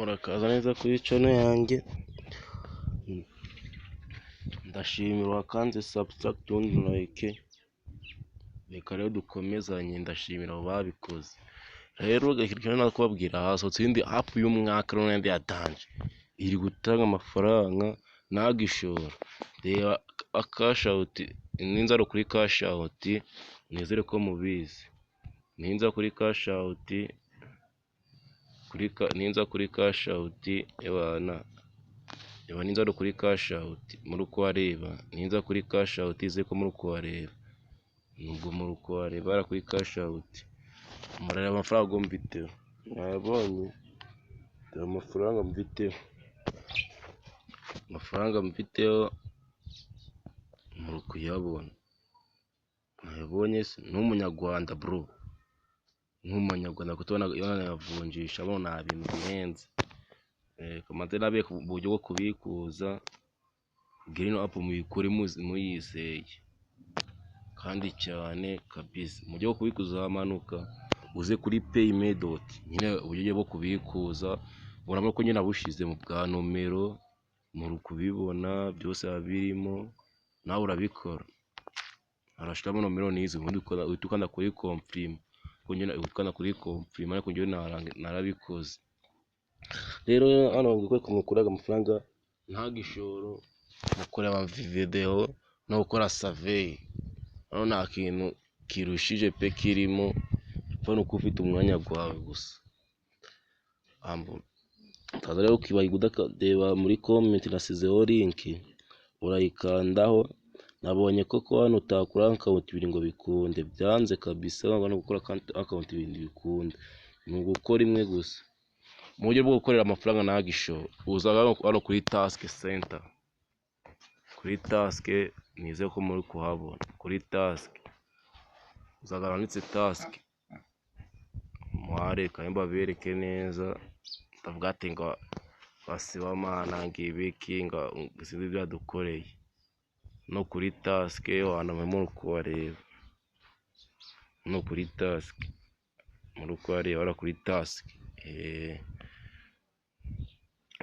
Urakaza neza kuri channel yanjye. Ndashimira uwakanze subscribe, like. Reka rero dukomezanye, ndashimira abo babikoze. Rero reka no kubabwira, hasohotse indi app y'umwaka n'indi ya danger, iri gutanga amafaranga ntagishoro. Reba cash out, ninza kuri cash out, nizere ko mubizi. Ninza kuri cash out, ninza kuri cash out, ewana, reba, ninza kuri cash out muri kuhareba, ninza kuri cash out, nizere ko muri kuhareba. Nubwo muri kuhareba hariya kuri cash out, murareba amafaranga ngo mfiteho, mwayabonye? Dore amafaranga mfiteho, amafaranga mfiteho muri kuyabona, mwayabonye se? Ni umunyarwanda bro, nk'umunyarwanda kuko banayavunjisha bo nta bintu bihenze. Reka mbanze nabereke uburyo bwo kubikuza kugira ino app muyikore muyizeye kandi cyane kabisa. Mu buryo bwo kubikuza, uramanuka uze kuri pay method nyine, uburyo bwo kubikuza urabona ko nyine nabushize mu bwa nomero, muri kubibona byose biba birimo, nawe urabikora. Arashyiramo nomero n'izi, ubundi uhita ukanda kuri confirm, ukanda kuri confirm, ariko njyewe narabikoze. Rero hano bakwereka ukuntu ukuraga amafaranga nta gishoro mu kureba videwo no gukora survey. Hano nta kintu kirushije pe kirimo, upfa nuko ufite umwanya wawe gusa. Utaza rero ukibagirwa ukareba muri comment, nasizeho link, urayikandaho. Nabonye koko hano utakora account ibiri ngo bikunde, byanze kabisa. No gukora account ibiri ntibikunde, ni ugukora imwe gusa. Mu buryo bwo gukorera amafaranga nta gishoro, uza hano kuri task center, kuri task, nizere ko muri kuhabona kuri task, uzaga handitse task, muhareka mbabereke neza. Ndavuga ati ngo Sibomana ngo ibiki, ngo sinzi ibyo yadukoreye. No kuri task ahantu muri kuhareba, no kuri task muri kuhareba hariya kuri task,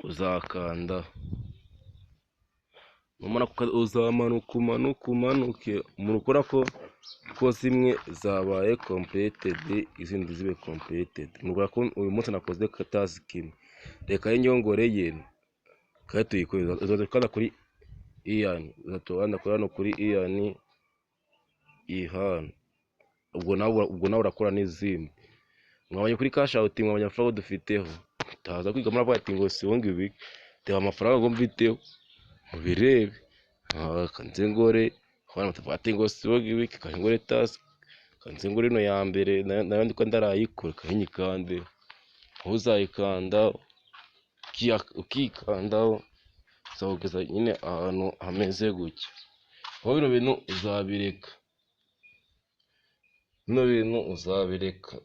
uzakanda, numara uzamanuka umanuke umanuke, muri kubona ko zimwe zabaye completed, izindi zibe completed. Muri ko uyu munsi nakoze task imwe, reka y'inyongoreye kandi tuyikore. Uzaza ukanda kuri earn, uzatubanda kuri hano kuri earn ihano, ubwo nawe urakora n'izindi. Mwabonye kuri cash out, mwabonye amafaranga dufiteho. Utaza kwiga muravuga ati ngo sibo ngo ibi, reba amafaranga ngo mfiteho, mubirebe. Kanze ngore, ati ngo sibo ngo ibiki, kanze ngore task, kanze ngore ino ya mbere nayo ndiko ndarayikora, kanyikande. Uzayikanda, ukikandaho, uzakugeza nyine ahantu hameze gutya. Aho bino bintu uzabireka, bino bintu uzabireka,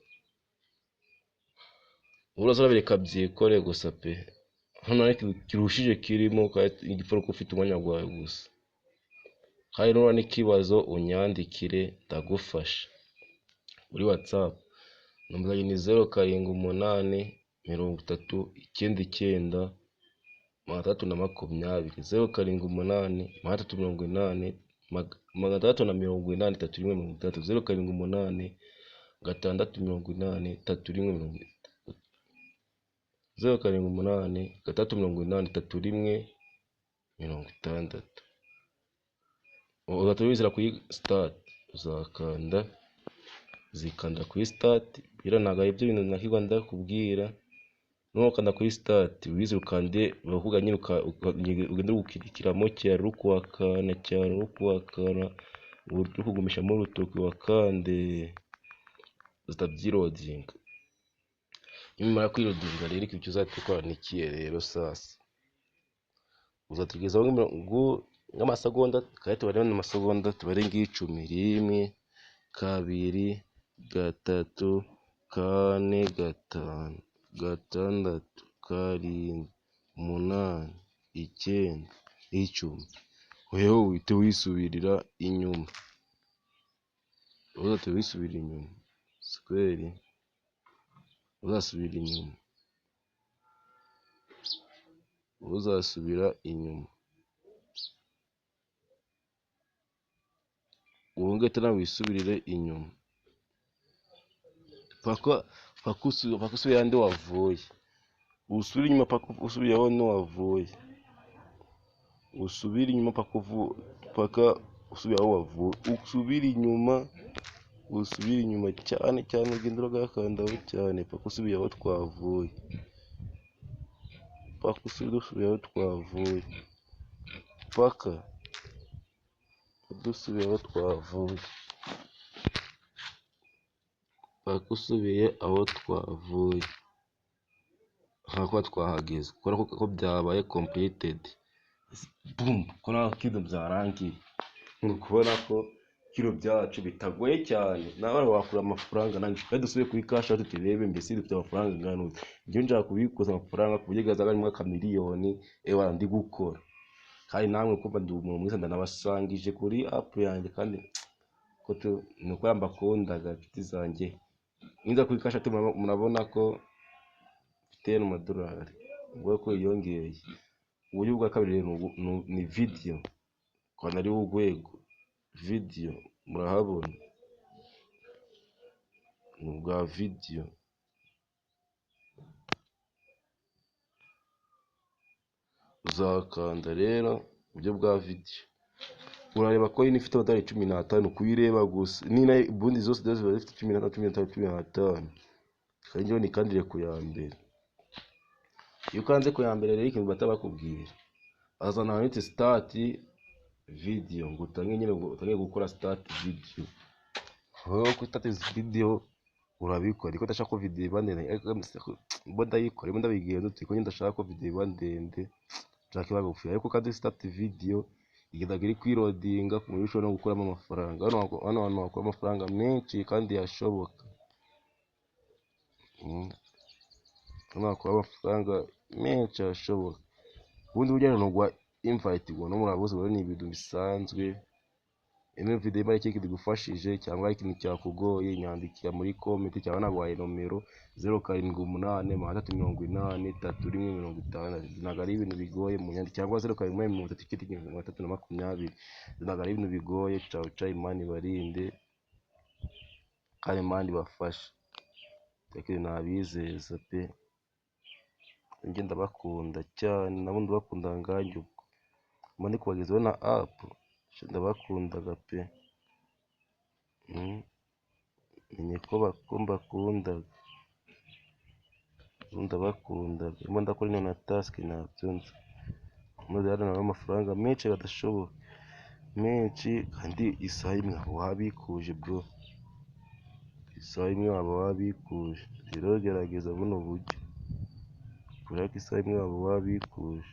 uraza urabireka byikore gusa pe. Hano nta kirushije kirimo, igipfa nuko ufite umwanya wawe gusa. Kandi nuhura n'ikibazo unyandikire, ndagufasha kuri WhatsApp. Nomero yanjye ni 0783 996 620, 078 380 680 31 60, 078 680 31 60, 078 680 31 60. Uzahita wizira kuri start, uzakanda, uzikanda kuri start. Biriya ntabwo ari byo bintu nakirwa ndakubwira. Nukanda kuri start, wizire ukande, barakubwira nyine ugende ukirikiramo cyane, uri kuhakanda cyane, uri kuhakanda, uri kugumishamo urutoki wakande, uzahita byiloadinga. Nimara kwiloadinga rero, icyo uzahita ukora ni ikihe rero sasa? Uzategerezaho nk'amasegonda, kandi tubare amasegonda, tubare ng'icumi: rimwe, kabiri, gatatu, kane, gatanu, gatandatu, karindwi, umunani, icyenda, 10. Weho uhite wisubirira inyuma, uzahita wisubira inyuma sikweri, uzasubira inyuma. Uzasubira inyuma, wongere tena wisubirire inyuma paka paka usubire ahandi wavuye. Usubire inyuma paka usubiye aho wavuye. Usubire inyuma paka usubiye aho wavuye. Usubire inyuma, usubire inyuma cyane cyane, ugende uragakandaho cyane paka usubiye aho twavuye. Paka usubiye aho twavuye. Paka dusubiye aho twavuye. Paka usubiye aho twavuye. Nka twahageze, kubera ko byabaye completed. Boom, kubona ko ibintu byarangiye. Uri kubona ko kino byacu bitagoye cyane, nawe wakura amafaranga. Nanjye kandi dusubire kuri cash out turebe mbese dufite amafaranga angana ute. Njyewe nshaka kubikuza amafaranga ku buryo gazaga arimo akamiliyoni, ewa ndi gukora. Kandi namwe kumva ndi umuntu mwiza, ndanabasangije kuri app yanjye, kandi ko ni uko mbakundaga inshuti zanjye. Ninza kuri cash out murabona ko mfite amadolari, ubwo ko yiyongereye. Uburyo bwa kabiri rero ni video, kwa nari urwego video murahabona ni ubwa video. Uzakanda rero uburyo bwa video, urareba ko yino ifite amadolari 15 kuyireba gusa, ni nayo ubundi zose ziba zifite 15, 15, 15. Kandi njyewe nikandire ku ya mbere. Iyo ukanze ku ya mbere rero, ikintu bahita bakubwira, bazana ahantu handitse start video, ngo utange nyine, ngo utange gukora start video. Wowe kuri start video urabikora, ariko ndashaka ko video iba ndende, ariko mbo ndayikora, ndimo ndabigenza uti ko ndashaka ko video iba ndende, nshaka iba ngufi. Ariko kandi start video igenda iri kwiloadinga ku buryo ushobora no gukuramo amafaranga. Hano hantu wakura amafaranga menshi kandi yashoboka. Hano wakura amafaranga menshi ashoboka. Ubundi buryo ni ugwa invite, ubwo no murabuze, ni ibintu bisanzwe. Ino video niba ari ikintu igufashije cyangwa ari ikintu cyakugoye, nyandikira muri comment, cyangwa naguhaye nomero 078 380 31 60. Ntabwo ari ibintu bigoye, mu nyandiko, cyangwa 071 30 93 20. Ntabwo ari ibintu bigoye. Ciao ciao, Imana ibarinde kandi Imana ibafashe. Ariko nabizeza pe, njye ndabakunda cyane, nabo ndabakunda nganjye, ubwo mba ndi kubagezaho na app, ndabakundaga pe. Menye ko mbakundaga, ndabakundaga. Ndimo ndakora ino na task ntabyo nzi, maze hano nabona amafaranga menshi adashoboka, menshi, kandi isaha imwe waba wabikuje bro, isaha imwe waba wabikuje. Rero gerageza buno buryo, kubera ko isaha imwe waba wabikuje.